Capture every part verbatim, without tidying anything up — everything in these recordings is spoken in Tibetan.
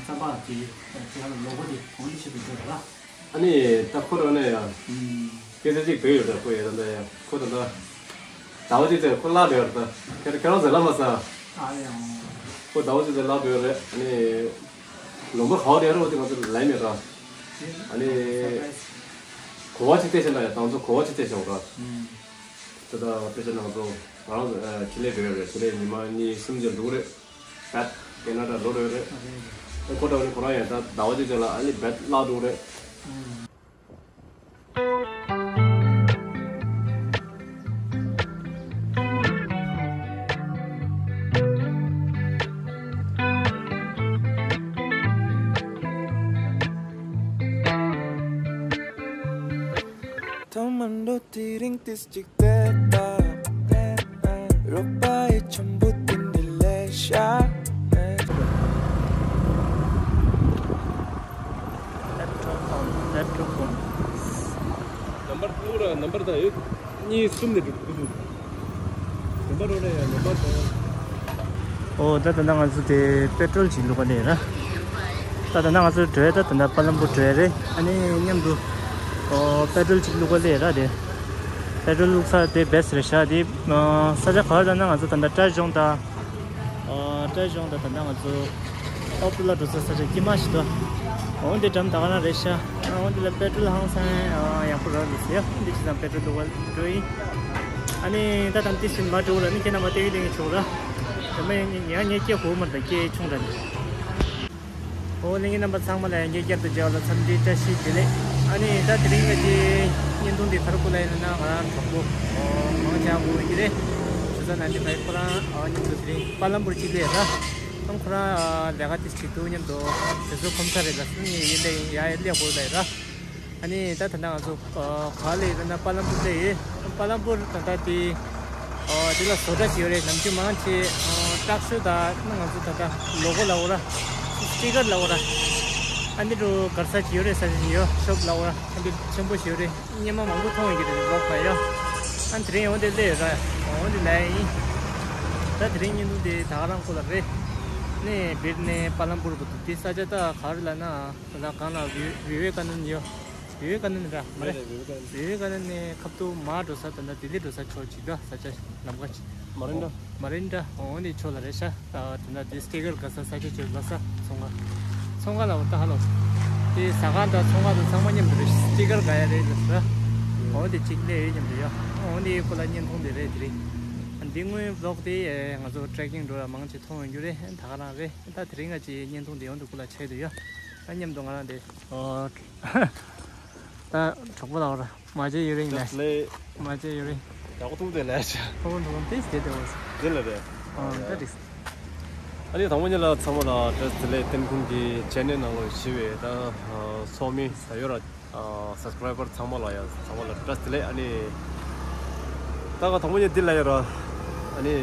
བསམ་པ་ཅིག་ཅིག་ཧ་ལ་ལོ་གོ་དེ་གོང་དུ་ཆེད་དུ་འགྲོ་ར། ཨ་ནི་ད་ཁོ་རང་ནས་ཡང་ཨུམ། སྐད་ཆ་ཅིག་བོས་ཡོད་ད། ཁོ་ཡ་ད་ད་ཡ་ཁོ་ད་ད་ཟླ་བ་གཅིག་ཙམ་ཁོ་ལབ་ཡོད་ད། ཁྱེད་ཁྱེད་རང་ཚོ་ལབ་མ་ས། ཨ་ཡང་། ཁོ་ཟླ་བ་གཅིག་ཙམ་ལབ་ཡོད་རེད། ཨ་ནི་ལུང་པ་ག་བ་རེད་རོ་དེ་ང་ཚོ་ལབ་མེད་ར། ཨ་ནི་གོ་བ་ཅིག་སྤྲད་བྱས་ན་ཡ་ད་ང་ཚོ་གོ་བ་ཅིག་སྤྲད་བྱས་འོ་ར། ཨུམ། ད་ད་དཔེ་ཆ་ནང་ཚོ་ང་རང་ཚོ་ཆེད་ལས་བོས་ཡོད་རེད། ཆེད་ལས་ཉི་མ་གཉིས་གསུམ་ཅིག་འདུག་རེད། བད་ཀེ་ན་ཌ་ལོ་ལོས་རེད། ཨེ་ཁོ་འདྲ་བོ་ནི་ཁོ་རང་ཡང་ད་ཟླ་བ་གཅིག་ཅིག་ལ་ཨ་ནི་བད་བརླག་འགྲོ་རེད། ཐོག་མར་འགྲོ་དེ་རིང་ཏིས་གཅིག་བལྟས་ད། རོགས་པ་ཡི་ཆེན་པོ་དེ་འདྲ་ལས་ཤ། ལེབ་ཀྲོབ་ཀོན། ལེབ་ཀྲོབ་ཀོན། ནམ་བར་ཕུ་ར་ནམ་བར་ད་ཡོད། གཉིས་གསུམ་ནས་འགྲོ་དགོས་འདུག་ནམ་བར་རོ་རེད་ཡ་ནམ་བར་ད། ཨོ་ད་ད་ལྟ་ང་ཚོ་དེ་པེ་ཏྲོལ་ཅིག་བླུག་ག་སླེབས་ཡོད་ར། ད་ད་ལྟ་ང་ཚོ་འགྲོ་ཡ་ད་ད་ལྟ་པ་ལམ་པུར་འགྲོ་ཡ་རེད། ཨ་ནི་མཉམ་དུ་ཨོ་པེ་ཏྲོལ་ཅིག་བླུག་ག་སླེབས་ཡོད་ར། དེ་པེ་ཏྲོལ་བླུག་ས་དེ་བེ་སི་རེད་ཤག་དེ་ཨ་ས་ཆ་ག་བར་ད་ན་ང་ཚོ་ད་ལྟ་ཏྲ་གཞོང་ད་ཨ་ཏྲ་གཞོང་ད་ད་ལྟ་ང་ཚོ་ཨོ་པུ་ལ་འགྲོ་ས་ས་ཆ་དཀྱིལ་མ་ཞིག་འདུག་འོ་འདི་འགྲམ་ད་ག་རང་རེད་ཤག་འོ་འདི་ལ་པེ་ཏྲོལ་ཧང་སང་ཡང་ཡག་པོ་རག་འདུག་ཟེར་ཡ། འདི་ཅི་ཙམ་པེ་ཏྲོལ་བླུག་ག་འགྲོ་ཡིན། ཨ་ནི་ད་དང་དེ་བཞིན་མ་འགྲོ་ར་ནི་ཁྱེད་རྣམ་པ་ལྟ་བུའི་ལས་ངན་ཆོག་ར། དེ་མ་ཡིན་ངས་ངས་སྐད་གོ་མ་དང་སྐད་ཆུང་དྲགས་འདུག་འོ་ལས་ངན་རྣམ་པ་ཚང་མ་ལ་ཡང་སྐད་བསྐྱར་དུ་མཇལ་བ་ལ་འཚམས་འདྲི་བཀྲ་ཤིས་བདེ་ལེགས། ཨ་ནི་ད་དེ་རིང་ག་ཅི་བརྙན་ཐུང་འདི་ག་རེ་བཀོད་ལ་ཡིན་ན་ང་རང་གྲོགས་པོ་ཨོ་མང་ཆེ་བ་གོ་གི་རེད། ཆུ་ཚོད་ནང་འདི་མ་ཡིན་ཁོ་རང་ཨ་མཉམ་དུ་དེ་རིང་པ་ལམ་པུར་གཅིག་ལས་ར། ཨང་ཁོ་རང་ཨ་ལས་ཀ་དེ་བྱེད་དུས་མཉམ་དུ་དེ་ཚོ་ཁོམ་ས་རེད་ལ་སུ་ཡིན་ཡིན་ལས་ཡིན་ཡ་ཡ་ལས་གོ་ལ་ཡིན་ར། ཨ་ནི་ད་ད་ལྟ་ང་ཚོ་ཨ་ག་ལ་ཡོད་ན་པ་ལམ་པུར་ལ་ཡོད། པ་ལམ་པུར་ད་ལྟ་དེ་ཨ་དེ་ལ་བཟོ་གྲྭ་ཅིག་ཡོད་རེད། ནམ་རྒྱུན་མང་ཆེ་ཨ་ཏྲག་ཤོས་དང་ང་ཚོ་ད་ལྟ་ལོ་གོ་ལ་འོ་ར། སི་ཊི་ཀར་ལ་འོ་ར། ཨ་འདི་འགྲོ་གར་ས་ཅིག་ཡོད་རེད། ས་ཆ་ཅིག་ཡོད་ཤོབ་ལ་འོ་ར། ཨ་འདི་ཆེན་པོ་ཞིག་ཡོད་རེད། སྙེ་མ་མང་པོ་མཐོང་ཡོད་ཀྱི་རེད་ལོག་པ་ཡ། ཨ་དེ་རིང་འོ་འདི་སླེབས་ཡོད་ར། འོ་འདི་ལ་ཡིན། ད་དེ་རིང་བརྙན་ཐུང་དེ་ད་ག་རང་ཁོ་ལ་རེད། ནས་བིར་ནས་པ་ལམ་པུར་བར་དུ་དེ་ས་ཆ་ད་ག་རེ་ལ་ན། ད་ལྟ་གང་ལ་བི་བི་ཝེ་ཀ་ནན་ཡོད། བི་ཝེ་ཀ་ནན་ར་མ་རེད། རེད་རེད། བི་ཝེ་ཀ་ནན། བི་ཝེ་ཀ་ནན་ནས་ཁབ་ཏུ་མར་འགྲོ་ས་ད་ལྟ་ལྡི་ལི་འགྲོ་ས་ཕྱོགས་གཅིག་ད་ས་ཆ་ལམ་ཁ་ཅིག་མ་རིན་འདྲ། མ་རིན་འདྲ་འོང་ནི་ཕྱོགས་ལ་རེད་ཤག་ད་ད་ལྟ་དེ་སི་ཊི་ཀར་དགའ་ས་ས་ཆ་ཅིག་ལ་ས་ཚོང་ཁ། ཚོང་ཁ་ལ་འོ་ད་ཧ་ལོ། དེ་ཟ་ཁང་དང་ཚོང་ཁ་དང་ཚང་མ་མཉམ་དུ་རེད། སི་ཊི་ཀར་དགའ་ཡ་རེད་ལ་ས། འོ་དེ་གཅིག་ལས་ཡོད་མཉམ་དུ་ཡོད། འོ་དེ་ཁོ་ལ་བརྙན་ཐུང་དེ་རེད། དེ་རིང་འདི་སྔོན་བི་ལོག་དེ་ང་ཚོ་ཊྲེ་ཀིང་འགྲོ་ལ་མང་ཆེ་མཐོང་ཡོང་རྒྱུ་རེད། ད་ག་རང་རེད། ད་དེ་རིང་ང་ཅིག་བརྙན་ཐུང་དེ་ཡོང་དུ་ཁོ་ལ་ཆེད་དུ་ཡོད། ད་མཉམ་དུ་ང་རང་དེ། ཨོ། ད་གྲོགས་པོ་ལ་བར་མ་བརྗེད་ཡོད་རིང་ནས། ལས། མ་བརྗེད་ཡོད་རིང་། ཡག་པོ་ཐུག་དེ་ལས་ཆ། ཕོ་བོ་འགྲོ་ལམ་ཏིས་དེ་དེ་འོ། དེ་ལས་རེད། ཨོ་ད་རིགས། ཨ་ནི་དང་པོ་ཉིད་ལ་ཚང་མ་ལ་བཀྲ་ཤིས་བདེ་ལེགས། བསྟན་ཁུང་གི་ཆེ་ནལ་ནང་ལ་ཞི་བའི་ད་ཚོགས་མི་ས་ཡོད་ར། སབ་སི་ཀ་རའི་བར་ཚང་མ་ལ་ཡ་ཚང་མ་ལ་བཀྲ་ཤིས་བདེ་ལེགས། ཨ་ནི་ད་ག་དང་པོ་ཉིད་འདི་ལ་ཡོད་ར། ཨ་ནི་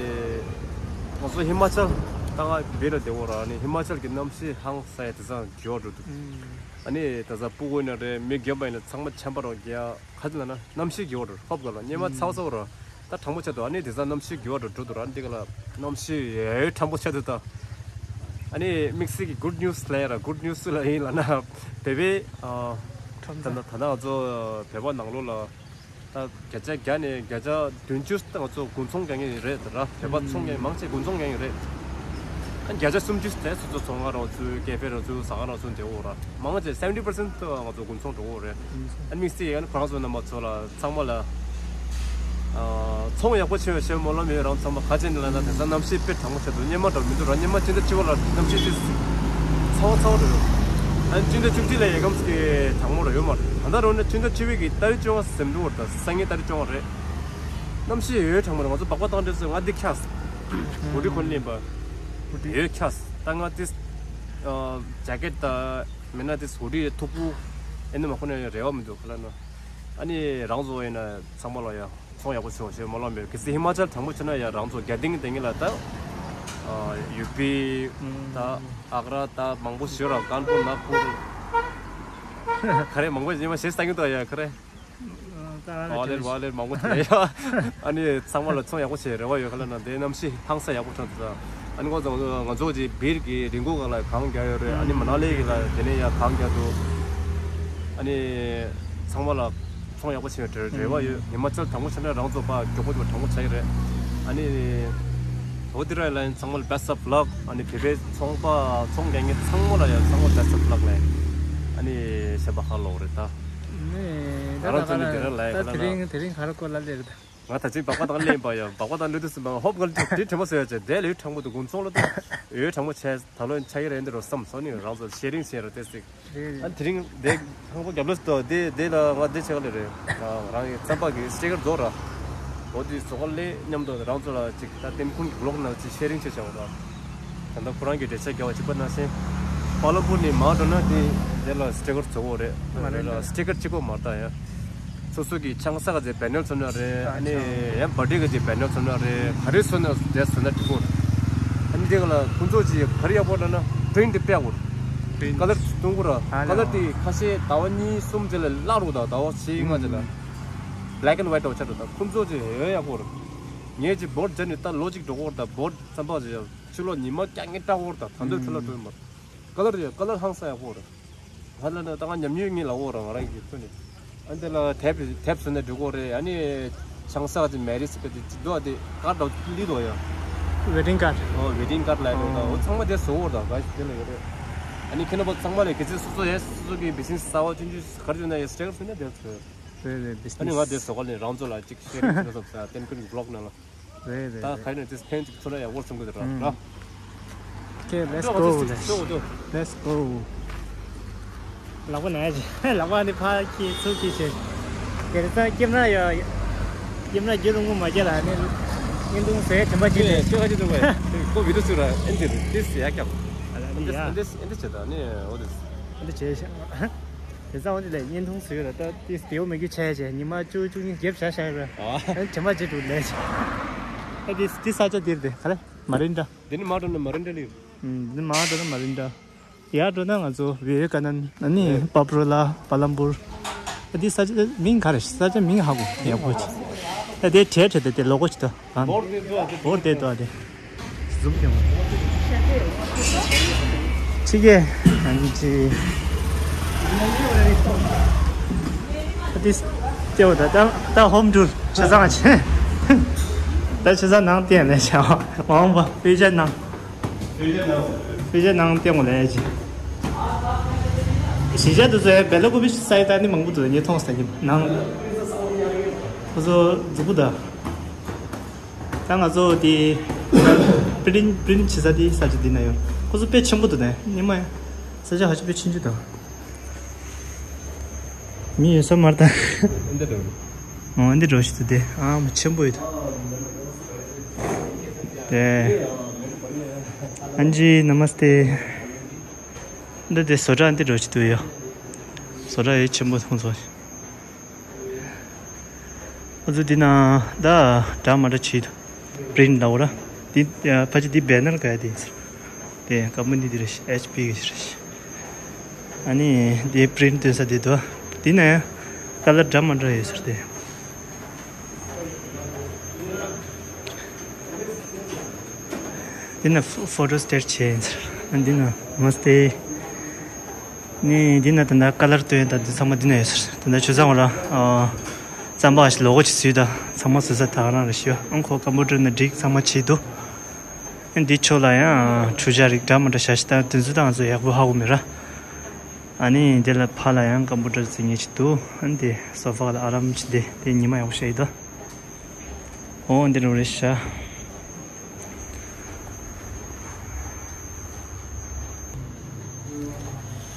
ང་ཚོ་ཧི་མ་ཅལ་ད་ང་བི་ལ་བསྡད་འོ་ར། ཨ་ནི་ཧི་མ་ཅལ་གི་གནམ་གཤིས་ཧང་སང་ཡ་དེ་ཚང་གི་འོ་འགྲོ་འདུག་ཨ་ནི་དེ་ཚ་སྤུ་གུ་ཡིན་ན་རེད། མི་རྒན་པ་ཡིན་ན་ཚང་མ་ཆམ་པ་རོ་རྒྱ་ག་ཅི་ལ་ན་གནམ་གཤིས་འགྱུར་བ་རོ་ཧོབ་ག་ལ་སྙེ་མ་ཚ་བ་ཚ་བ་རོ་ད་གྲང་མོ་ཆེ་དོ། ཨ་ནི་དེ་ཚ་གནམ་གཤིས་འགྱུར་བ་རོ་འགྲོ་འདུག་ར། ཨ་ནི་དེ་ག་ལ་གནམ་གཤིས་ཡོད་གྲང་མོ་ཆེ་དོ་ད། ཨ་ནི་དམིགས་བསལ་གྱི་གུད་ནིའུ་སི་ལ་ཡ་ར། གུད་ནིའུ་སི་ལ་ཡིན་ལ་ན་བེ་བེ་ཨ་ད་ད་ད་ང་ཚོ་བོད་པ་ནང་ལོགས་ལ། ད་བརྒྱ་ཆ་བརྒྱ་ནས་བརྒྱ་ཆ་བདུན་ཅུ་ང་ཚོ་དགུན་ཚོང་རྒྱག་མཁན་རེད་ར། བོད་པ་ཚོང་མཁན་མང་ཆེ་དགུན་ཚོང་རྒྱག་མཁན་རེད། ཨ་བརྒྱ་ཆ་སུམ་ཅུ་དེ་སོ་སོ་ཚོང་ཁང་རང་ཚོའི་ཀེ་ཧྥེ་རང་ཚོའི་ཟ་ཁང་རང་ཚོའི་འདྲ་བོ་ར། མང་ཆེ་seventy percent་ང་ཚོ་དགུན་ཚོང་འགྲོ་གི་རེད། ཨ་དམིགས་བསལ་ཡང་ཁོ་རང་ཚོ་རྣམ་པ་ཚོ་ལ་ཚང་མ་ལ་ཨ་ཚོང་ཡག་པོ་བྱེད་པའི་ཞེ་སྨོན་ལམ་ཡོད། རང་ཚང་མ་ག་བྱས་ནས་ལབ་ན་དེང་སང་གནམ་གཤིས་དཔེ་གྲང་མོ་ཆགས་འདུག་སྙེ་མ་འདྲ་མི་འདུག་ར། སྙེ་མ་སྤྱི་ཟླ་བཅུ་པ་ལ་གནམ་གཤིས་དེ་ཚ་བ་ཚ་བ་འདྲ་ཡོད། ཨ་སྤྱི་ཟླ་བཅུ་གཅིག་ལ་ཡས་ཁམས་ཀྱི་གྲང་མོ་ར་ཡོད་མ་རེད། ད་ལྟ་རུ་ནི་སྤྱི་ཟླ་བཅུ་པའི་གི་ཏ་རིག་བཅོ་ལྔ་ཟེར་འདུག་བར་ད་སང་ཉིན་ཏ་རིག་བཅོ་ལྔ་རེད། གནམ་གཤིས་ཡོད་གྲང་མོ་རེད། ང་ཚོ་སྦག་སྦག་བཏང་དུས་ཚོད་ང་འདི་འཁྱགས། ཧུ་ཌི་གོན་ལེན་པ། ཧུ་ཌི་ཡོད་འཁྱགས། ད་ང་འདི་ཇེ་ཀེཊ་ད་མེད་ན་འདི་ཧུ་ཌི་མཐུག་པོ་ཨེ་ནི་མ་གོན་ན་རེ་བ་མི་འདུག་ག་ལ་ན། ཨ་ནི་རང་ཚོ་ཡིན་ན་ཚང་མ་ལ་ཡ་ཚོང་ཡག་པོ་བྱུང་ཞེས་སྨོན་ལམ་ཡོད། གལ་སྲིད་ཧི་མ་ཅལ་གྲང་མོ་ཆེ་ན་ཡ་རང་ཚོ་རྒྱ་སྟེང་དེ་ངེད་ལ་ད་ཡུ་པི་ད་ཨག་ར་ད་མང་པོ་ཞིག་ཡོད་ར། ཀན་པུར་ནག་པུར་ག་རེ་མང་པོ་ཉི་མ་ཞེས་ས་ངེད་ད་ཡ་ག་རེ། ཨ་ལེར་བ་ལེར་མང་པོ་དེ་ཡ། ཨ་ནི་ཚང་མ་ལ་ཚོང་ཡག་པོ་བྱེད་རེ་བ་ཡོད་ག་ལ་ན། དེ་གནམ་གཤིས་ཧང་སང་ཡག་པོ་ཆགས་འདུག་ད། ཨ་ནི་ཁོང་ཚོ་ང་ཚོ་ཅིག་བིར་གྱི་རི་འགོ་ག་ལ་གང་རྒྱག་ཡོད་རེད། ཨ་ནི་མ་ན་ལི་གི་ལ་དེ་ནས་ཡ་གང་རྒྱག་འདུག་ཨ་ནི་ཚང་མ་ལ་ཚོང་ཡག་པོ་བྱེད་པའི་རེ་བ་ཡོད། ཉི་མ་ཚར་དང་པོ་ཆགས་ན་རང་ཚོ་ཕར་མགྱོགས་པོ་དང་པོ་ཆགས་ཀྱི་རེད། ཨ་ནི་ལོ་འདི་ར་ལ་ཚང་མ་ལ་best of luck། ཨ་ནི་བོད་པའི་ཚོང་པ་ཚོང་རྒྱག་མཁན་ཚང་མ་ལ་ཡ་ཚང་མ་best of luck ལས། ཨ་ནི་བྱས་པ་ཧ་ལོག་རེད་ད། ནས་ད་ང་རང་ད་ཚོ་ནི་ག་འདི་ར་ལ་ད་ཡ་དེ་རིང་དེ་རིང་ག་རེ་སྐོར་ལ་སླེབས་རེད་ད། ང་ད་ཅིག་སྦག་སྦག་དང་ལེན་པ་ཡ་སྦག་སྦག་དང་ལུས་དུས་སུ་མ་ཧོབ་ག་ལ་དེ་དྲི་མ་ཟེར་ཡ་ཅེ་དེ་ལས་དྲང་པོ་འདུག་དགུན་ཚོང་ལ་དུ་དེ་དྲང་པོ་བྱས་ད་ལོ་ཆ་ཡི་རེད་འདི་རོ་བསམ་སོ་ནི་རང་ཚོ་ཤེ་རིང་བྱས་རོ་དེ་སྲིད། རེད་ཨ་རེད། དེ་རིང་དེ་དྲང་པོ་རྒྱབ་ལོས་དོ་དེ་དེ་ལ་ང་དེ་ཆེ་ག་ལེ་རེད། ང་རང་གི་རྩམ་པ་གི་སི་ཊི་ཀར་རྫོགས་ར། འོ་དེ་བཟོ་ག་ལེ་མཉམ་དུ་རང་ཚོ་ལ་ཅིག་ད་ཏེམ་ཁུན་གི་བི་ལོག་ནང་ཅིག་ཤེ་རིང་བྱས་བྱས་འོ་ར། ད་ལྟ་ཁོ་རང་གི་འགྲེལ་བཤད་རྒྱག་པ་གཅིག་པ་ནང་བཞིན། པ་ལ་པུར་ནས་མར་འགྲོ་ན་དེ་དེ་ལ་སི་ཊི་ཀར་བཙུགས་ཡོད་རེད། མ་རེད་ལ་སི་ཊི་ཀར་གཅིག་པོ་མ་རེད་ད་ཡ། སོ་སོ་གི་ཆང་ས་ག་ཚེ་བེ་ནར་བཟོ་ན་རེད། ཨ་ནི་ཡང་བར་ཌེ་ག་ཚེ་བེ་ནར་བཟོ་ན་རེད། ག་རེ་བཟོ་ན་དེ་བཟོ་ན་འགྲིག་གོ། ཨ་ནི་དེ་ག་ལ་ཁོང་ཚོ་ཅིག་ག་རེ་ཡག་པོ་ལབ་ན་པི་རིན་ཊི་དེ་སྤེལ་གོ། པི་རིན་ཊི་ཀ་ལར་གཏོང་གོ་ར། ཨ་ཀ་ལར་དེ་ཁ་ཤས་ཟླ་བ་གཉིས་གསུམ་ཙམ་ལ་བརླག་རུ་ད་ཟླ་བ་བཞི་ལྔ་ཙམ་ལ། ཨུམ། བྷེ་ལེག་ཨེན་ཝའི་ཊི་འོ་ཆ་འགྲོ་ད་ཁོང་ཚོ་ཅིག་ཡོད་ཡག་པོ་ར། ངས་ཅིག་བོར་ཌི་ཟེར་ནས་ད་ལོ་གཅིག་འགྲོ་གོ་ར་ད་བོར་ཌི་རྩམ་པ་ཅིག་ཡ། ཕྱི་ལོགས་ཉི་མ་རྐྱང་ངེ་བཀྲ་བོར་དང་ད་འདོད་ཕྱི་ལོགས་འགྲོ་མར། ཀ་ལར་ཡ་ཀ་ལར་ཧང་སང་ཡག་པོ་རེད། ཧ་ལ་ནི་ད་ང་ཉམས་མྱོང་ངེ་ལ་འོ་རང་རང་གི་ཁྱོད་ནི། ཨ་འདི་ལ་དེབ་དེབ་བཟོས་ནས་འགྲོ་གོ་རེད། ཨ་ནི་ཆང་ས་ཅི་མེ་རི་སི་ཀ་ཅི་ཅི་འདུག་ཨ་དེ་ཀར་ཌ་ལི་འདུག་ཡ། ཝེ་ཌིང་ཀར་ཌ། ཨོ་ཝེ་ཌིང་ཀར་ཌ་ལ་ཡོད་ད། ཨོ་ཚང་མ་དེ་བཟོ་འོ་ད་ག་ཞིག་དེ་ལ་ཡོད་རེད། ཨ་ནི་ཁྱེད་རྣམ་པ་ཚང་མ་ལས་གལ་སྲིད་སོ་སོ་ཡ་སོ་སོ་གི་བི་ཟི་ནེ་སི་གསར་པ་ཆུང་ཆུང་ག་རེ་བཟོས་ན་ཡ་སི་ཊི་ཀར་བཟོས་ན་དེབ་བཟོས། རེད་རེད། བི་ཟི་ནེ་སི། ཨ་ནི་ང་དེ་བཟོ་ག་ལས་རང་ཚོ་ལ་ཅིག་ཤེར་རིང་བྱེད་ན་བསམ་ས་ཏེམ་ཁུན་བི་ལོག་ནང་ལ། རེད་རེད། ད་ག་ནས་དེ་ཕན་ཅིག་ཚོ་ལ་ཡག་པོ་སོང་གི་འདུག་ར། ཨུམ། ར། Okay, let's go. Let's go. ལག་པ་ན་ཡ་ཅི། ལག་པ་ནི་ཕ་ཁྱི་ཚུར་ཁྱི་བྱེད། དེར་ཚང་སྐྱེམ་ར་ཡོད། སྐྱེམ་ར་རྒྱུ་རུང་མ་རྒྱ་ལ་ནི། བརྙན་ཐུང་ཟེར་དྲན་པ་ཅི་རེད། ཁྱོད་ཁ་ཅི་འདུག་གས། ཁོ་བི་ཌི་ཡོ་ཚུར་ར་ཨེན་ཏི་རེད་དེ་ཡག་ཀྱང་། ཨ་ལ་ནི་ཡ། ཨེན་ཏི་ཨེན་ཏི་བྱེད་ད་ནི་འོ་དེ། ཨེན་ཏི་བྱེད་ཤག་དེ་ཚང་འོ་དེ་ལས་བརྙན་ཐུང་བཟོས་ཡོད་ལ་ད་དེ་དེའུ་མི་རྒྱུ་ཆ་ཡ་ཆེ་ཉི་མ་བཅུ་བཅུ་གཉིས་རྒྱབ་བཞག་བཞག་ཡོད་ར། ཨ། དྲན་པ་ཅི་འདུག་ལས་ཆེ། ཨ་དེ་དེ་ས་ཆ་དེར་དེ་ག་རེ་མ་རིན་འདྲ། འདི་ནི་མ་འགྲོ་ན་མ་རིན་འདྲ་ལི། ཨུམ། འདི་མ་འགྲོ་ན་མ་རིན་འདྲ། ཡར་འགྲོ་ན་ང་ཚོ་བི་ཝེ་ཀ་ནན་ཨ་ནི་ཨེ། པ་པུ་ར་ལ་པ་ལམ་པུར། ཨ་འདི་ས་ཆ་མིང་ག་རེ་ས་ཆ་མིང་ཧ་གོ་ཡག་པོ་ཅི། ཨ་དེ་བྲལ་བྲལ་དེ་དེ་ལོ་གོ་ཅི་ད། བོར་དེ་འདུག་ཨ་དེ། བོར་དེ་འདུག་ཨ་དེ། ཟུམ་ཀྱང་། ཕྱི་རྒྱལ་ཨ་ནི་ཅི། ཨ་དེ་ལྟེ་བ་ད་ད་ད་ཧོམ་ཊུར་ཆ་ཚང་ཨ་ཅི། ད་ཆ་ཚང་ནང་བསྟན་ནས་བྱ་བ་མ་འོངས་པ་དཔེ་ཆ་ནང་། དཔེ་ཆ་ནང་བསྟན་དགོས་ལས་ཅི། གཞིས་ཆགས་དེ་ཚོའི་བེ་ལ་ཀུ་པི་ས་ཡི་ད་ནི་མང་པོ་འདུག་ངས་མཐོང་སོང་ནང་། ཁོ་ཚོ་རྫིག་པོ་ད། ད་ང་ཚོ་དེ་པི་རིན་པི་རིན་བྱེད་ས་དེ་ས་ཆ་འདི་ན་ཡོད། ཁོ་ཚོ་དཔེ་ཆེན་པོ་འདུག་ད་ཉི་མ་ཡ། ས་ཆ་ཧ་ཅང་དཔེ་ཆེན་ཆུ་དང་། མི་ཡོད་ས་མར་ད། འདི་འགྲོ། ཨོ་འདི་འགྲོ་ཞིག་འདུག་དེ་ཨ་མ་ཆེན་པོ་ཡོད། དེ། ཨན་ཇི་ནམ་སྟེ། འདི་དེ་བཟོ་གྲྭ་འདི་འགྲོ་ཞིག་འདུག་ཡོད། བཟོ་གྲྭ་ཡོད་ཆེན་པོ་ཁོང་ཚོ། ཨ་ཚོ་འདི་ན་ད་འདྲ་མ་འདྲ་བྱེད་འདུག་པི་རིན་ལའོ་ར། འདི་ཕ་ཆེ་འདི་བེ་ནར་ག་ཡ་དེ་ཡིན་ཟེར། དེ་ཀམ་པ་ནི་འདི་རེད་ཨེཆ་པི་གི་རེད། ཨ་ནི་འདི་པི་རིན་སྟོན་ས་འདི་འདུག་འདི་ན་ཡང་ཀ་ལར་འདྲ་མ་འདྲ་ཡོད་ཟེར་དེ། འདི་ན་ཕོ་ཕོ་ཊོ་སི་ཊེཊ་བྱས་ཡིན་ཟེར། ཨ་འདི་ན་མ་སྟེ། ནི་འདི་ན་ད་ལྟ་ཀ་ལར་སྟོན་ད་འདི་ཚང་མ་འདི་ན་ཡོད་ཟེར། ད་ལྟ་ཆུ་ཚང་བ་ལ་ཨ་རྩམ་པ་ཞིག་ལོ་གོ་ཅིག་བཟོས་ད་ཚང་མ་བཟོས་ས་ད་ག་རང་རེད་ཤི་ཡོད། ཨང་ཁོ་ཀམ་པུ་ཊར་ན་སྒྲིག་ཚང་མ་བྱས་འདུག་འདི་ཕྱོགས་ལ་ཡང་ཁྲུ་ཆ་རིགས་འདྲ་མི་འདྲ་བཞག་ཤི་ད་དེ་ཚོ་ད་ང་ཚོ་ཡག་པོ་ཧ་གོ་མེད་ར། ཨ་ནི་འདི་ལ་ཕ་ལ་ཡང་ཀམ་པུ་ཊར་རྩེ་ཉེ་ཅིག་འདུག་ཨ་ནི་དེ་སོ་ཕ་ལ་ཨ་རམ་ཅིག་དེ་དེ་ཉི་མ་ཡག་པོ་བཞག་ཡོད་ད། ཨོ་འདི་རུ་རེད་ཤག་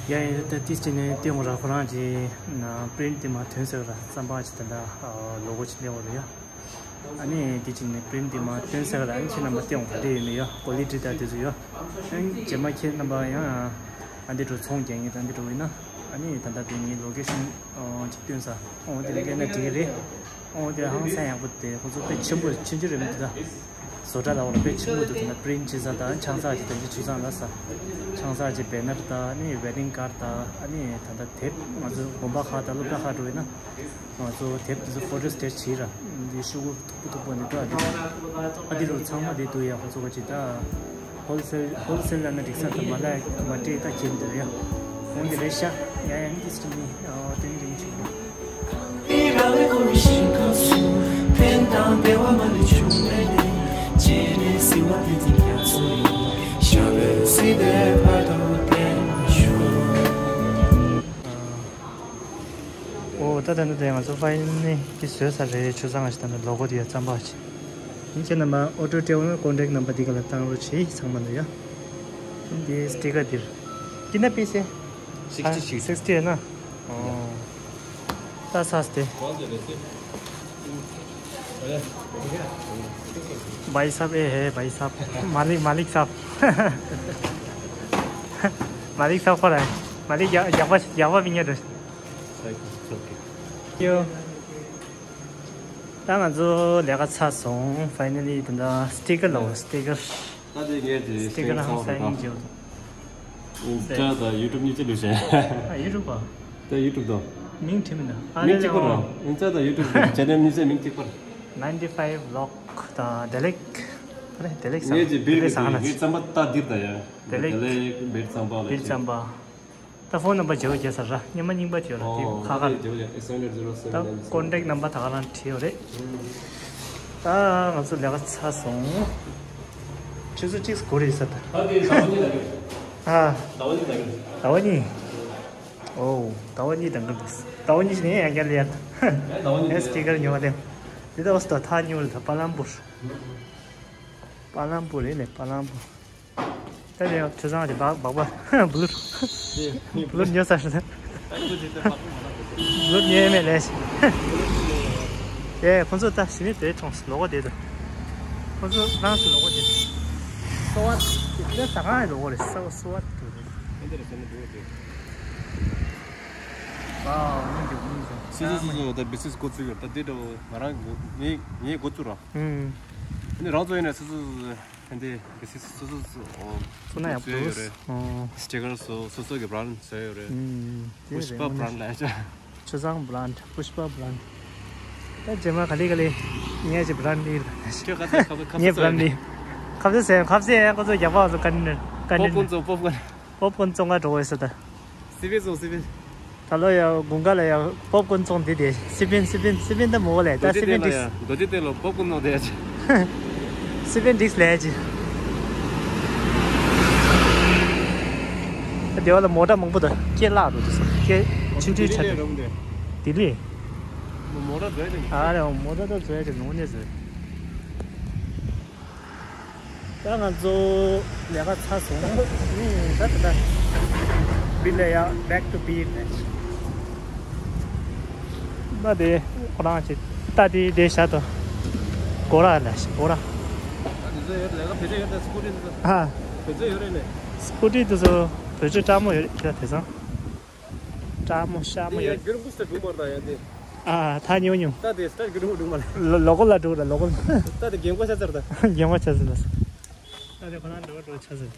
ཡ་ཡ་ད་ཏིས་ཅི་ནས་ཏེ་ངོ་ར་ཁོ་རང་གི་ན་པི་རིན་ཊི་དེ་མ་ཐོན་ཟེར་ར་རྩམ་པ་ཅིག་ད་ལྟ་ལོ་གོ་ཅིག་ལེན་འོ་རེད་ཡ། ཨ་ནི་དེ་ཅིག་ནས་པི་རིན་ཊི་དེ་མ་ཐོན་ཟེར་ར་ཨ་ནི་ཁྱེད་རྣམ་པ་ཏེ་ངོ་ག་འདྲ་ཡོད་མེད་ཡ་ཀོ་ལི་ཊི་ད་དེ་ཚོ་ཡ། ཨ་ནི་རྗེས་མ་ཁྱེད་རྣམ་པ་ཡང་ཨ་འདི་འགྲོ་ཚོང་རྒྱག་ངེས་ད་འདི་འགྲོ་ཡིན་ན་ཨ་ནི་ད་ལྟ་དེ་ངའི་ལོ་ཀེ་ཤན་ཅིག་སྟོན་ས་ཨོ་དེ་ལ་སླེབས་ན་འགྲིག་གི་རེད། ཨོ་དེ་ཧང་སང་ཡག་པོ་དེ་ཁོ་ཚོ་དཔེ་ཆེན་པོ་ཆུང་ཆུང་རེད་མི་འདུག་ད། བཟོ་གྲྭ་ལ་འོ་དཔེ་ཆེན་པོ་འདུག་ད་ན་པི་རིན་ཊི་བྱེད་ས་དང་ཆང་ས་ཅིག་དང་ཅིག་ཆུ་ཚང་ལ་ས། ཆང་ས་ཅིག་བེ་ནར་དང་ཨ་ནི་ཝེ་ཌིང་ཀར་དང་ཨ་ནི་ད་ལྟ་དེབ་ང་ཚོ་དགོན་པ་ཁག་དང་སློབ་གྲྭ་ཁག་འགྲོ་ཡིན་ན་ང་ཚོ་དེབ་དེ་ཚོ་ཕོ་ཊོ་སི་ཊེཊ་བྱེད་ར་འདི་ཤོག་གུ་མཐུག་པོ་མཐུག་པོ་འདི་འདུག་ཨ་འདི་ཨ་འདི་ལོ་ཚང་མ་འདི་འདུག་ཡ་ཁོ་ཚོ་ག་ཅིག་ད། ཧོལ་སེལ་ཧོལ་སེལ་ལ་ན་འགྲིག་ས་དང་མ་ལ་མ་སྤྲད་ད་ཁྱེད་འདིར་ཡ། འོང་གི་རེད་ཤག་ཡ་ཡ་ཨིན་ཇི་སི་ཊི་མི་ཨོ་ཏིང་རིང་ཆུ། ཨོ་ད་ད་ནི་དེ་ང་ཚོ་ཕ་ཡིན་ནི་དེ་བཟོས་ས་རེད། ཆུ་བཟང་ཞིག་ད་ནི་ལོ་གོ་དེ་ཡ་རྩམ་པ་ཞིག་ཡིན་ཁྱེད་རྣམ་པ་ཨོ་ཏོ་སྤྲད་འོང་ན་ཀོན་ཊེག་ནམ་བར་འདི་ག་ལ་བཏང་རོགས་བྱེད། ཚང་མ་ལ་ཡ། འདི་སི་ཊི་ཀར་འདིར། कितना पीस है? Sixty sixty है ना? ད་ས་སྟེ། भाई साहब ये है भाई साहब। मालिक मालिक साहब। मालिक साहब को रहा है। मालिक या- याबा याबा भी नहीं। ད་ང་ཚོ་ལས་ཀ་ཚར་སོང་། ཕའི་ནལ་ལི་ད་ལྟ་སི་ཊི་ཀར་ལ་འོ་སི་ཊི་ཀར། ད་དེ་ངས་དེ་སི་ཊི་ཀར་ཧང་སའིན་ནིང་བྱེད་འོ། ད་ད་ཡུ་ཊུབ་གཉིས་ཆ་ལུས་བྱས། ཨ་ཡུ་ཊུབ་པ། ད་ཡུ་ཊུབ་དང་། མིང་བྲིས་མིན་ད། ཨ་མིང་ལེ་གཅིག་པ་ར། ཨོ། ཨིན་ཙ་ད་ཡུ་ཊུབ་ཅེ་ནལ་གཉིས་ཆ་མིང་གཅིག་པ་ར། ninety five vlog དང་བདེ་ལེགས། ཨ་ལེ་བདེ་ལེགས་ཟེར། ངས་ཀྱི་བདེ་བིར་ལེགས་ཟེར་ག་ན་ངས་རྩམ་པ་ད་འདིར་ད་ཡ། བདེ་ལེགས། བདེ་ལེགས་བིར་རྩམ་པ་ལ་བིར་རྩམ་པ། ད་ཕོན་ནམ་བར་བརྗེ་བོ་བརྗེ་ས་ར། སྙེ་མ་རྙིང་པ་བརྗེ་བ་ར། དེ་ཁ་ཁ་ལ། ད་ཀོན་ཊེག་ནམ་བར་ད་ག་རང་བྲིས་ཡོད་རེད། ད་ང་ཚོ་ལས་ཀ་ཚར་སོང་། ཆུ་ཚོད་གཅིག་འགོར་རེད་ས་ད། ཨ། ཟླ་བ་གཉིས། ཨོ། ཟླ་བ་གཉིས་དང་གི་འདུག་ཟླ་བ་གཉིས་ནས་ཡང་བསྐྱར་ལས་ཡ། ཨེ་སི་ཊི་ཀར་ཉོ་བ་དེ། དེ་ད་ཨོ་སི་ད་ཐག་ཉོ་རེད་ད། པ་ལམ་པུར། པ་ལམ་པུར་རེད་ནས་པ་ལམ་པུར། ད་ནས་ཆུ་ཚང་གི་སྦག་སྦག་པ་བླུར། བླུར་ཉོ་ས་རེད། བླུར་ཉོས་མེད་ལས། ཨེ་ཁོང་ཚོ་ད་ཞི་མི་དེ་གྲོངས་སོང་། ལོ་གོ་དེ་དུ། ཁོང་ཚོ་རང་སུ་ལོ་གོ་དེ། སོ་བ་དེ་ཟ་ཁང་གི་ལོ་གོ་རེད། སོ་སོ་བ་དེ་དུ་རེད། ཨ་འདི་རེད་ཟེར་ནས་འདུག་དེ། ཨ་ནི་འདུག་ནི་ཟེར། སོ་སོ་སོ་སོ་ད་བི་སིས་འགོ་བཙུགས་ཡོད། ད་དེ་འདྲ་བོ་ང་རང་ངས་ངས་འགོ་བཙུགས་ར། ཨ་ནི་རང་ཚོ་ཡིན་ནས་སོ་སོ་སོ་སོ། ཨ་འདི་གི་སི་སོ་སོ་སོ་ཨོ། སོ་ན་ཡག་པོ་འདུག་ཨོ། སི་ཊི་ཀར་སོ་སོ་སོ་གི་བྷ་རན་ཌི་བཟོས་ཡོད་རེད། ཨུམ། དེ་རེད། པུཤ་པ་བྷ་རན་ཌི་ལ་ཡ་ཆ། ཆུ་བཟང་བྷ་རན་ཌི། པུཤ་པ་བྷ་རན་ཌི། ད་རྗེས་མ་ག་ལེ་ག་ལེ་ངས་ཅིག་བྷ་རན་ཌི་ལ། ཁྱོད་ཁ་ཚ་ཁ་ཚ་ཁ་ཚ་ངས་བྷ་རན་ཌི། ཁ་ཚ་ཟེར་ཁ་ཚ་ཡང་ཁོ་ཚོ་རྒྱག་པ་ཚོ་ཀ་ནི་ཀ་ནི། པོབ་ཀོན་ཚོ་པོབ་ཀོན། པོབ་ཀོན་བཙོང་ག་འགྲོ་དགོས་ས་ད། སི་པན་བཙོང་སི་པན། ད་ལོ་ཡ་དགུན་ཁ་ལ་ཡ་པོབ་ཀོན་བཙོང་དེ་དེ་སི་པན་སི་པན་སི་པན་ད་མོ་གོ་ལས་ད་སི་པན་འགྲིག་རྡོ་རྗེ་གདན་ལ་པོབ་ཀོན་ནང་དེ་ཡ་ཆེ། སི་པན་འགྲིག་ལས་ཀྱི། ད་དེ་བ་ལ་མོ་ཊ་མང་པོ་དང་སྐད་ལག་འགྲོ་དུས་སོ་སྐད་ཆུང་ཆུང་ཆ་དེ། ལྡི་ལི། མོ་ཊ་བཟོས་ཏེ། ཨ་རེ་མོ་ཊ་ད་བཟོས་ཏེ་ནོ་ནས་བཟོས། ད་ང་ཚོ་ལས་ཀ་ཚར་སོང་། ནི་ད་ད་ད་བི་ལ་ཡ་back to beat ནས། ད་དེ་ཁོ་རང་ཅིག་ད་དེ་དེ་བཞག་ཏོ། སྒོ་ར་ལ་སྒོ་ར། ད་དེ་ཚོ་ཡོད་ལས་ཀ་བེད་སྤྱོད་ཡོད་ད། སི་ཀུ་ཊི་དེ་ཚོ། ཨ། བེད་སྤྱོད་ཡོད་རེད་ནས། སི་ཀུ་ཊི་དེ་ཚོ་བེད་སྤྱོད་སྤྲ་མོ་ཡོད་རེད་ཁྱེད་ད་དེ་ཚང་། སྤྲ་མོ་ཤ་མོ་ཡོད། འདི་ཡང་རྒྱུན་པུ་སྟེ་སྒྲུང་བར་དང་ཡང་དེ། ཨ་ཐ་ཉུང་ཉུང་། ད་དེ་སྟ་རྒྱུན་པུ་སྒྲུང་བར། ལོ་ལོ་གོ་ལ་འགྲོ་ར་ལོ་གོ་ལ། ད་དེ་རྒན་གོ་ཆ་ཚར་ད། རྒན་གོ་ཆ་ཚར་ད། ད་དེ་ཁོ་ན་འགྲོ་འགྲོ་ཆ་ཚར།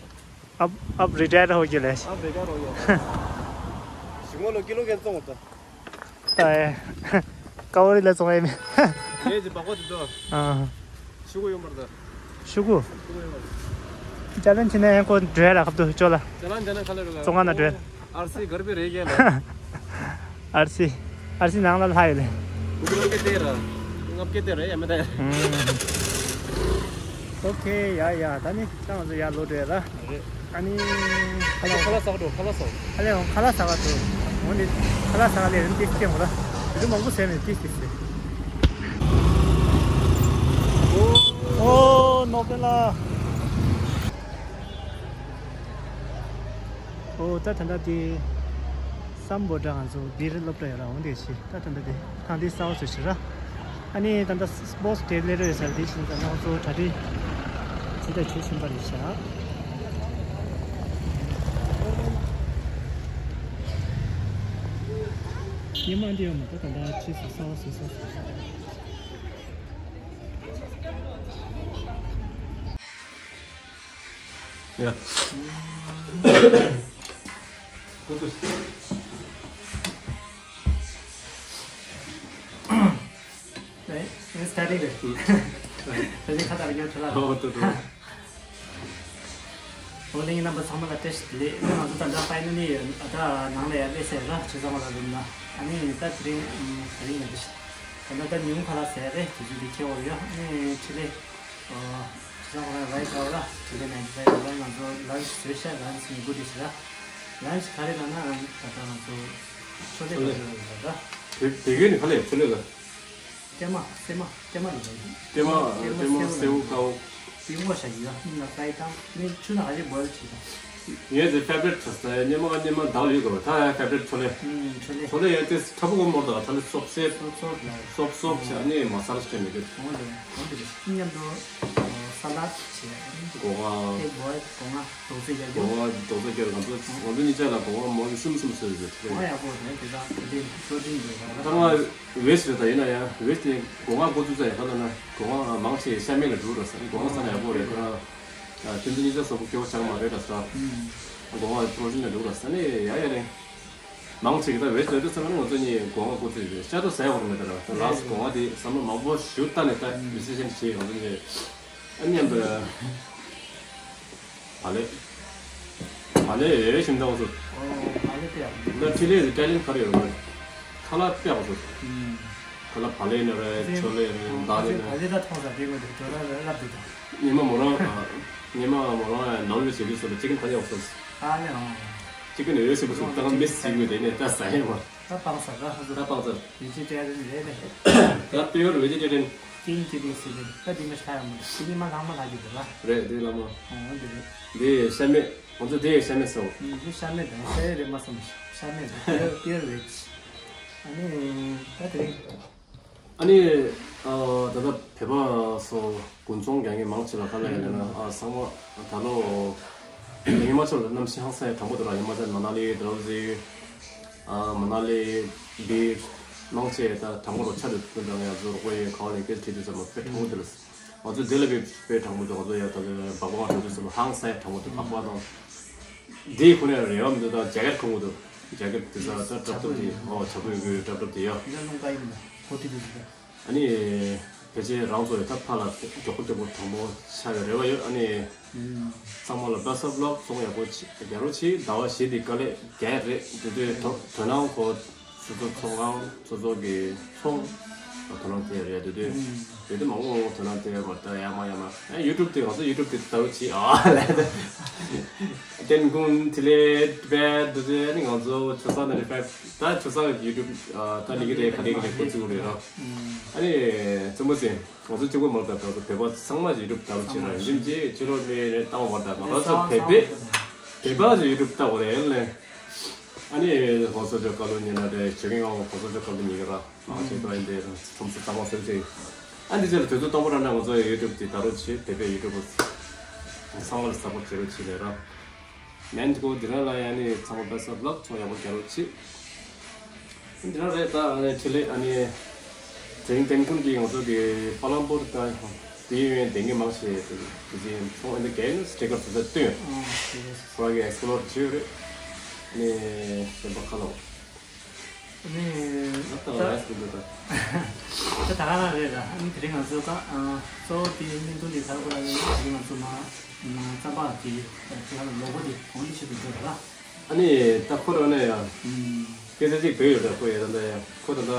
अब अब रिटायर हो गया ले। अब रिटायर हो गया। ཞིང་ངོ་ལོ་ཀི་ལོ་གན་བཙོང་བར་ད། ད་ཨེ། ཀ་བོ་རི་ལ་བཙོང་ཨེ་མེད། ངས་ཀྱི་སྦག་སྦག་དེ་ཚོ། ཨ། ཤུ་གུ་ཡོང་བར་ད། ཤུ་གུ། ཤུ་གུ་ཡོང་བར། ཅ་ལན་ཅི་ནས་ཁོ་འགྲོ་ཡ་ལ་ཁབ་ཏུ་ཅོ་ལ། ཅ་ལན་ཅ་ལན་ཁ་ལ་རུ་ལ། བཙོང་ང་ན་འགྲོ་ཡ། ཨར་སི་གར་པི་རེ་གེ་ལ། ཨར་སི། ཨར་སི་ནང་ལ་ལྷ་ཡོད་ལེ། གུ་གུ་ལ་ཀེ་ཏེ་ར། ལྔ་བརྒྱ་དེ་རེད་ཡ་མེད་ད་ཡ། ཨུམ། ཨོ་ཁེ་ཡ་ཡ་ད་ནི་ད་ང་ཚོ་ཡར་ལོག་འགྲོ་ཡ་ར། རེད། ཨ་ནི། ཁ་ལག་ཁ་ལག་ཟ་ག་འགྲོ་ཁ་ལག་ཟ། ཨ་ལེ་འོང་ཁ་ལག་ཟ་ག་འགྲོ། འོང་ནི་ཁ་ལག་ཟ་ག་ལེ་རིན་ཏིས་ཀྱང་འོང་ར། རི་མང་པོ་ཟས་ནས་ཏིས་ཏིས་ཟས། ཨོ་ནོ་པེ་ལ། ཨོ་ད་ད་ད་དེ། སམ་བྷོ་ཊ་ང་ཚོ་འདིར་སློབ་གྲྭ་ཡོད་ར་འོང་དེ་ཤི་ད་ད་ད་དེ་ཐང་དེ་གསར་བ་བཟོས་ཤི་ར། ཨ་ནི་ད་ད་སི་པོར་ཊི་དེབ་ལེ་རེ་ཟེར་དེ་ཤི་ད་ང་ཚོ་གྲ་སྒྲིག་ཇི་ལྟར་བྱེད་བཞིན་པ་རེད་ཤག་ཉི་མ་འདི་ཡོད་མ་ད་ད་ད་ཆི་སི་གསར་བ་བཟོས་ས། Yeah. Starting. Starting. Oh, to, to. ཨོ་གླེང་རྣམ་པ་ཚང་མ་ལ་བཀྲ་ཤིས་བདེ་ལེགས། ང་ཚོ་ད་ལྟ་ཕའི་ནལ་ལི་ད་ནང་ལ་ཡར་སླེབས་ཚར་ར། ཆུ་ཚང་ལ་རུམ་ན། ཨ་ནི་ད་དེ་རིང་དེ་རིང་ཡང་ད་ད་ལྟ་ཉུང་ཁ་ལག་ཟས་རེད། དུས་ཚོད་འདི་ཁྱེར་ཡོང་ཡོད། ཨ་ནི་ཆེད་ལས་ཆུ་ཚང་ལ་རའི་ཁ་ར་ཆེད་ལས་ནང་གི་ཕའི་ལ་ང་ཚོ་ལན་ཆི་བཟོས་ཤག་ལན་ཆི་ནི་གུ་དེ་ཤི་ར། ལན་ཆི་ག་རེ་ལབ་ན་ད་ལྟ་ང་ཚོ་ཆོ་ལེ་ཆོ་ལེ་ག་རེ་ལབ་ད། བོད་བོད་སྐད་ནི་ག་ལས་ཆོ་ལེ་ལ། ཀྱེ་མ་སེ་མ་ཀྱེ་མ་ལ་ལ་ཡིན། ཀྱེ་མ་ཀྱེ་མ་ཀྱེ་མ་སེའུ་སེའུ་ཀའོ། པི་ངོ་ཤ་ཡིན་ཡ། ནི་ན་ཀའི་ཏང་ནི་ཆུ་ན་ཧ་ཅི་བོལ་ཆི་ད། ངས་ཟེར་ཕེ་བ་རེ་ཊི་ཆ་ས་ཉི་མ་ཉི་མ་དག་ཡོད་གོ། ད་ཡ་ཕེ་བ་རེ་ཊི་ཆོ་ལེ། ཨུམ་ཆོ་ལེ། ཆོ་ལེ་ཡོད་དེ་ཁྲ་བོ་གོ་མོར་དག་ད་ལེ་སོབ་སེ། སོབ་སོབ་ལ། སོབ་སོབ་ཆ་ནི་མ་སར་ཆ་མི་དེ། འོ་དེ་འོ་དེ་རེད། མཉམ་དུ་ས་ལ་ཆེ། སྒོ་ང་། ཨེ་བོལ་སྒོ་ང་རྡོག་རྫིས་རྒྱག་རྒྱུ། སྒོ་ང་རྡོག་རྫིས་རྒྱག་ང་ཚོ་ང་ཚོ་གཉིས་ཆ་ལ་སྒོ་ང་མོ་གི་གསུམ་གསུམ་བཟོས་ཡོད། སྒོ་ང་ཡག་པོ་རེད། དེ་དག་དེ་པྲོ་ཊིན་རེད་ད། ད་ང་ཝེ་སི་ཊི་རེད། ད་ཡིན་ན་ཡང་ཝེ་སི་ཊི་དེ་སྒོ་ང་འགོ་བཙུགས་ས་ཡིན་ཁ་ལ་ན་སྒོ་ང་མང་ཆེ་ཤ་མེད་ལ་འགྲོ་ར་ས་ནི་སྒོ་ང་ས་ན་ཡག་པོ་རེད། ཁོ་རང་ཁྱིམ་དུ་གཉིས་ཆ་སོག་པོ་སྐྱོ་བོ་ཆགས་མ་རེད་ད་ས། སྒོ་ང་པྲོ་ཊིན་ལ་འགྲོ་ར་ས་ནི་ཡ་ཡ་རེད། མང་ཆེ་གི་ད་ཝེ་སི་ཊི་རེད་ས་ན་ང་ཚོ་གཉིས་སྒོ་ང་འགོ་བཙུགས་རེད། ཤ་ཏོ་ཟ་ཡག་པོ་མེད་ད་ར། ད་ལགས་སྒོ་ང་དེ་བསམ་བློ་མང་པོ་ཞུ་ད་ནི་ད་ཌི་སི་ཤན་བྱེད་ང་ཚོ་གཉིས། ཨ་མཉམ་དུ། བག་ལེབ། བག་ལེབ་ཡོད་ཞིམ་ཐང་སུ། ཨོ་བག་ལེབ་དེ་ཡང་། ད་ཁྲི་ལས་སུ་ཀྲ་ལིན་ཁ་རེ་ཡོད་རེད། ཁ་ལག་དཔེ་ཡག་སུ། ཁ་ལག་བག་ལེབ་ནི་རེད། ཆོ་ལེ་རེད། མདའ་ལེབ་ནི། བག་ལེབ་ད་མཐོང་ས་དེ་དགོས་འདུག་དོ་ར་ར་ལབ་འདུག་ད། ཉི་མ་མོ་རང་ཉི་མ་མོ་རང་ནང་ལ་བྱེད་དུས་སུ་ཅི་ཀིན་ཁ་ཡག་སུ། ཨ་ལེ་ཨང་། ཅི་ཀིན་ཡོད་སུ་སུ་ད་མི་སི་གི་དེ་ནས་ད་ཟ་ཡ་མ། ད་སྤང་ས་ད་ཧ་ད་སྤང་ས། བེ་ཇི་ཊེ་རི་ཡན་རེད་པས། ད་པིའུར་བེ་ཇི་ཊེ་རི་ཡན། ཀིང་ཀི་ལིང་སི་ལིང་ད་འདི་མི་ཤ་ཡང་མི་འདུག་དེ་ཉི་མ་ལྷག་མ་ལྷག་གི་འདུག་ལ། རེད་དེ་ལ་མ། ཨོ་འདི་རེད། འདི་ཤ་མེད། ང་ཚོ་དེ་ཤ་མེད་ཟེར། ཨུམ་འདི་ཤ་མེད་དང་ཤ་ཡོད་རེད་མ་བསམ། ཤ་མེད་དང་པིའུར་པིའུར་བེ་ཇི། ཨ་ནི་ད་དེ་རིང་། ཨ་ནི་ཨ་ད་ལྟ་བོད་པ་སོགས་དགུན་ཚོང་རྒྱག་མཁན་མང་ཆེ་བ་ག་ལ་ཡོད་ན་ཨ་ཚང་མ་ད་ལོ་ཉི་མ་ཆོར་གནམ་གཤིས་ཧང་སང་ཡ་གྲང་པོ་འདུག་ར། ཉི་མ་ཆར་མ་ན་ལི་ཌལ་ཧོ་ཟི། ཨ་མ་ན་ལི་འདི་མང་ཆེ་ད་གྲང་མོ་རུ་ཆ་འདུག་དུས་འདྲ་ང་ཚོ་རོགས་པ་ཡིན་གང་ལས་སྐད་ཁྲིད་དུས་ཙམ་པ་དཔེ་གྲང་མོ་འདུག་ང་ཚོ་འདི་ལ་དཔེ་དཔེ་གྲང་མོ་འདུག་ང་ཚོ་ཡ་ད་ལོ་སྦག་སྦག་འགྲོ་དུས་ཙམ་པ་ཧང་སང་ཡ་གྲང་མོ་འདུག་སྦག་སྦག་དང་། འདི་ཁོ་ནས་རེ་བ་མི་འདུག་ད་ཇེ་ཀེ་ཊི་གོན་དགོས་འདུག་ཇེ་ཀེ་ཊི་དེ་ས་ད་ཀྲབ་ཀྲབ་དེ་ཨོ་བྱ་ཕོ་ཡི་གི་ཀྲབ་ཀྲབ་དེ་ཡ། འདི་ལ་རླུང་རྟ་ཡིན་ན་གོ་དེ་དུས་ཟེར། ཨ་ནི། ཕལ་ཆེར་རང་ཚོ་ཡི་ཐབ་ཁ་ལ་མགྱོགས་པོ་མགྱོགས་པོ་དྲང་པོ་ཆགས་པའི་རེ་བ་ཡོད། ཨ་ནི། ཚང་མ་ལ་best of luck ཚོང་ཡག་པོ་བྱེད་རྒྱ་རོ་ཆེ་ཟླ་བ་བཞི་འདི་དཀའ་ལས་རྒྱག་རེད་དེ་དུས་དོ་དོ་སྣང་གོ་སོ་སོ་ཚོང་ཁང་སོ་སོ་གི་ཚོང་དོ་སྣང་དེ་རེད་དེ་དུས་དེ་དུས་མང་པོ་དོ་སྣང་དེ་བར་ད་ཡ་མ་ཡ་མ་ཨ་ཡུ་ཊུབ་དེ་ང་ཚོ་ཡུ་ཊུབ་དེ་ལྟ་བུ་བྱེད་ཨ་ལས་ཏན་ཀུན་དེ་ལས་བེད་དེ་དུས་ཨ་ནི་ང་ཚོ་ཆུ་ས་ན་རི་ཕེབ་ད་ཆུ་ས་ཡུ་ཊུབ་ད་ལི་གི་རེད་ག་ལི་གི་རེད་ཁོ་ཚུགས་རེད་ར། ཨ་ནི། བཙུན་མོ་ཟིན། ང་ཚོ་གཅིག་པོ་མ་རེད་ད། བོད་པ་ཚང་མ་ཡུ་ཊུབ་ལྟ་བུ་བྱེད་ར་ཡིན་ཅི་ཕྱི་ལོགས་ནས་བཏང་བ་ད་ང་རང་ཚོ་བོད་པས་བོད་པ་ཚོ་ཡུ་ཊུབ་ལྟ་བ་རེད་ལེ། ཨ་ནི་༸གོང་ས་མཆོག་བཀའ་སློབ་ཉན་ན་རེད། ཆོས་རྒྱལ་ངག་དབང་༸གོང་ས་མཆོག་བཀའ་སློབ་ཉན་གི་ར་ཨ་ཆེ་ཏོ་ཡིན་དེ་ཁྲོམ་ས་གཙང་མ་སེར་ཆེ། ཨ་འདི་ཚོ་ལ་དུས་ཚོད་སྟོང་པ་ར་ན་ང་ཚོ་ཡུ་ཊུབ་དེ་ད་རོགས་བྱེད་བོད་པའི་ཡུ་ཊུབ་པ་ཚང་མ་ལ་སབ་པོར་བྱེད་རོགས་བྱེད་ལེ་ར། མན་ཐི་གོ་འདི་རང་ལ་ཡང་ནི་ཚང་མ་best of luck ཚོ་ཡག་པོ་རྒྱག་རོགས་གྱིས། འདི་རང་རེད་ད་ཨ་ནི་ཆེ་ལེ་ཨ་ནི། དེང་དེང་ཀུན་གྱི་ང་ཚོ་གི་པ་ལམ་པུར་དང་དེའི་ཡོན་ལྡན་གྱི་མང་ཆེ་དེ་ཚོ་ཚོང་ཨེ་འདི་གས་ནི་སི་ཊི་ཀར་དེ་ཚོ་སྟོན། ཁོ་རང་གི་ཨེག་སི་པོ་ལོར་བྱས་ཡོད་རེད། ཨ་ནི་སེམས་པ་ཁ་ལོ། ཨ་ནི་ད་ད་ལ་ཡ་སི་ཀུ་ད་ད་ད་ག་རང་རེད་ད། ཨ་ནི་དེ་རིང་ང་ཚོ་ཀ་ཨ་གཙོ་བོ་དེ་བརྙན་ཐུང་དེ་ག་རེ་དགོས་ལབ་ན་དེ་རིང་ང་ཚོ་མ་ཨ་རྩམ་པ་དེ་དེ་ག་ལ་ལོ་གོ་དེ་གོང་དུ་ཆེད་དུ་འགྲོ་རེད་ལ། ཨ་ནི་ད་ཁོ་རང་ནས་ཡང་སྐད་ཆ་གཅིག་བོས་ཡོད་རེད། ཁོ་ཡ་ད་ད་ཡ་ཁོ་ད་ད་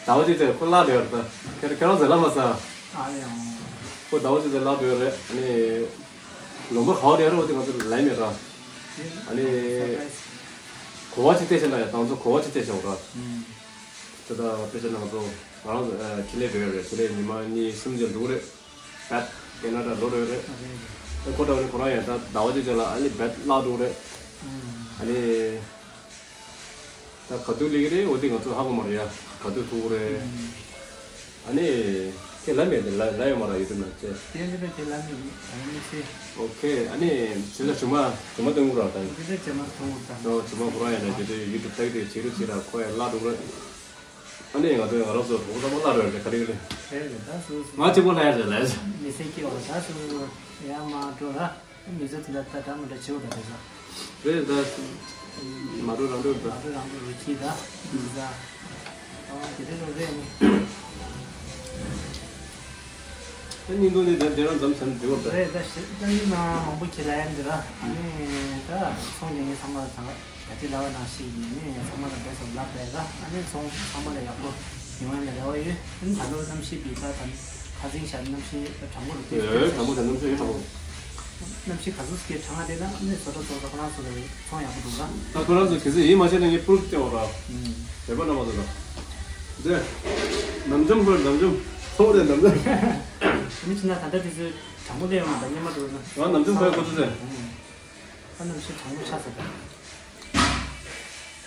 ཟླ་བ་གཅིག་ཙམ་ཁོ་གླ་བསྡད་ཡོད་རེད། ད་ཁྱེད་ཁྱེད་རང་ཚོ་གླ་མ་ཟ། ཨ་ཡང་ཁོ་ཟླ་བ་གཅིག་ཙམ་གླ་བསྡད་ཡོད་རེད། ཨ་ནི་ལུང་པ་ག་བ་དེ་ཡར་འོ་དེ་ང་ཚོ་ལན་མེད་ར། ཨ་ནི་གོ་བ་གཅིག་བལྟས་ཤག་ལ་ཡ་ད་ང་ཚོ་གོ་བ་གཅིག་བལྟས་ཤག་ར། ད་ད་དཔེ་ཆ་ནང་ཚོ་ང་རང་ཁྱི་ལས་བསྡད་ཡོད་རེད། ཁྱི་ལས་ཉི་མ་གཉིས་གསུམ་ཙམ་འདུག་རེད། བད་ཀེ་ན་ཌ་ལོ་རེ་རེད། ཨ་ཁོ་འདྲ་བ་ནི་ཁོ་རང་ཡང་ད་ཟླ་བ་གཅིག་ཙམ་ལ་ཨ་ནི་བད་བརླག་འགྲོ་རེད། ཨ་ནི་ད་ག་དུས་སླེབས་ཀྱི་རེད། འོ་དེ་ང་ཚོ་ཧ་གོ་མ་རེད་ཡ། ག་དུས་ཐུག་གི་རེད། ཨ་ནི་ཁྱེད་ལབ་མེད་དེ་ལབ་ལབ་ཡོད་མ་རེད་ཡུ་ཊུབ་ནང་ཅེ། དེ་འདི་འདྲ་ཁྱེད་ལབ་མེད་ཨ་ནི་ཚེ། ཨོ་ཁེ། ཨ་ནི་ཁྱེད་ལ་ཇུ་མ་ཇུ་མ་སྟོན་དགོས་ར་ད། འདི་འདྲ་ཇུ་མ་སྟོན་དགོས་ད། ཨོ་ཇུ་མ་ཁོ་རང་ཡང་ན་ཇུ་དེ་ཡུ་ཊུབ་ལྟ་གི་རེད། བྱེད་རོགས་བྱེད་ར། ཁོ་ཡང་བརླག་འགྲོ་གི་རེད། ཨ་ནི་ང་ཚོས་ང་རང་ཚོ་གྲོགས་པོ་ཚང་མ་གླ་འགྲོ་ཡ་རེད། ག་རེ་ག་རེ། རེད་རེད། ད་སོ་སོ་ང་གཅིག་པོ་ལྷ་ཡ་རེད་ལས། མི་སེམས་སྐྱིད་པ་ད་སོ་སོ་ཡ་མ་འགྲོ་ར། མི་ཚོ་དེ་འདྲ་ད་འདྲ་མི་འདྲ་བྱེད་འོ་ད་དེ་ཚོ། རེད་ད། མ་འགྲོ་རང་འགྲོ་ད། མ་འགྲོ་རང་འགྲོ་རུ་ཁྱི་ད། མི་ཚ། ཨ་དེ་འདྲ་འགྲོ་རེད་ནི། ད་བརྙན་ཐུང་འདི་ད་དེ་རང་མཚམས་མཚམས་འབྲི་བར་ད། རེད། ད་ཞེ་ད་ནི་མ་མང་པོ་ཁྱེད་ལ་ཡང་འདི་ར། ཨ་ནི་ད་ཚོང་ཉེ་ཉེ་ཚང་མ་ལ་ཚང་ག་ཅི་ལ་བ་ནང་ཞིག་ཡིན་ནི་ཚང་མ་ལ་བེ་སོ་ལབ་པས་ར། ཨ་ནི་ཚོང་ཚང་མ་ལ་ཡག་པོ་ཡོང་ཡ་ལ་རེ་བ་ཡོད། ཨ་ནི་ད་ལོ་གནམ་གཤིས་པི་ད་ད་ཁ་སེང་ཤར་གནམ་གཤིས་གྲང་མོ་རུ་ཨེ་གྲང་མོ་ཤར་གནམ་གཤིས་ཡོད་གྲང་མོ། གནམ་གཤིས་ག་ཚོད་ཀྱི་གྲང་བ་དེ་ན་ཨ་ནི་བཟོ་གྲྭ་ཚོགས་ས་ཁོ་རང་ཚོ་ལ་ཚོང་ཡག་པོ་འདུག་ར། ད་ཁོ་རང་ཚོ་གལ་སྲིད་ཡིད་མ་ཆེས་ན་ངས་པུ་རུབ་སྟེར་བ་ར། ཨུམ། བོད་པ་རྣམ་པ་ཚོ་ལ། འདི། ནམ་འཇམ་ཁོ་ནམ་འཇམ། ཚོགས་རེད་ནམ་འཇམ། མི་ཕྱིན་ན་ད་ལྟ་དེ་ཚོའི་གྲངས་པོ་སླེབས་ཡོང་ད་སྙེ་མ་འགྲོ་ན། ང་ནམ་འཇམ་ཁོའི་གོ་ཚོད་རེད། ཨུམ། ད་ནམ་ཕྱིན་གྲངས་པོ་ཆགས་ཟེར་ད།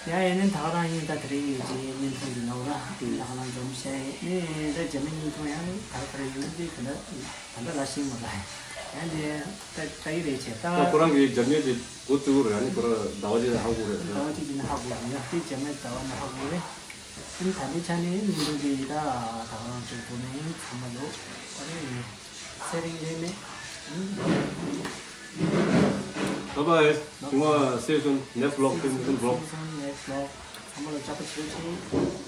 ཡ་ཡ་ནི་ད་ག་རང་ཡིན་ད་དེ་རིང་ཡོད་ཅེས་བརྙན་ཐུང་འདི་ནོར་ལ་ད་ག་རང་འཛོམས་ཤེས་ནི་ད་རྒྱ་མི་བརྙན་ཐུང་ཡང་ག་རེ་ག་རེ་ཡོད་འདི་ད་ལྟ་ད་ལྟ་ལ་ཤེས་མ་ལ་ཡང་འདི་ད་ལྟ་ཡི་རེད་ཆེ་ད། ད་ཁོ་རང་གི་རྒྱབ་གཉེར་དེ་འགོ་བཙུགས་རེད། ཨ་ནི་ཁོ་རང་ཟླ་བ་གཅིག་ནས་ཧ་གོ་རེད། ཟླ་བ་གཅིག་ནས་ཧ་གོ་རེད། ཡང་དེ་རྒྱ་མི་ཟླ་བ་ནས་ཧ་གོ་རེད། ཨ་ནི་ད་ལྟའི་ཆ་ནས་བརྙན་ཐུང་འདི་ཡི་ད་ད་ག་རང་བྱུང་ཐུབ་ནས་ཚང་མ་ལོ་ཨ་ནི་ཚེ་རིང་ལས་མེད། Bye bye. Tomorrow, see you soon. Next vlog, see you soon vlog. See you soon, next vlog. ཚང་མ་ལ་ཅག་པ་བྱེད་ཅིག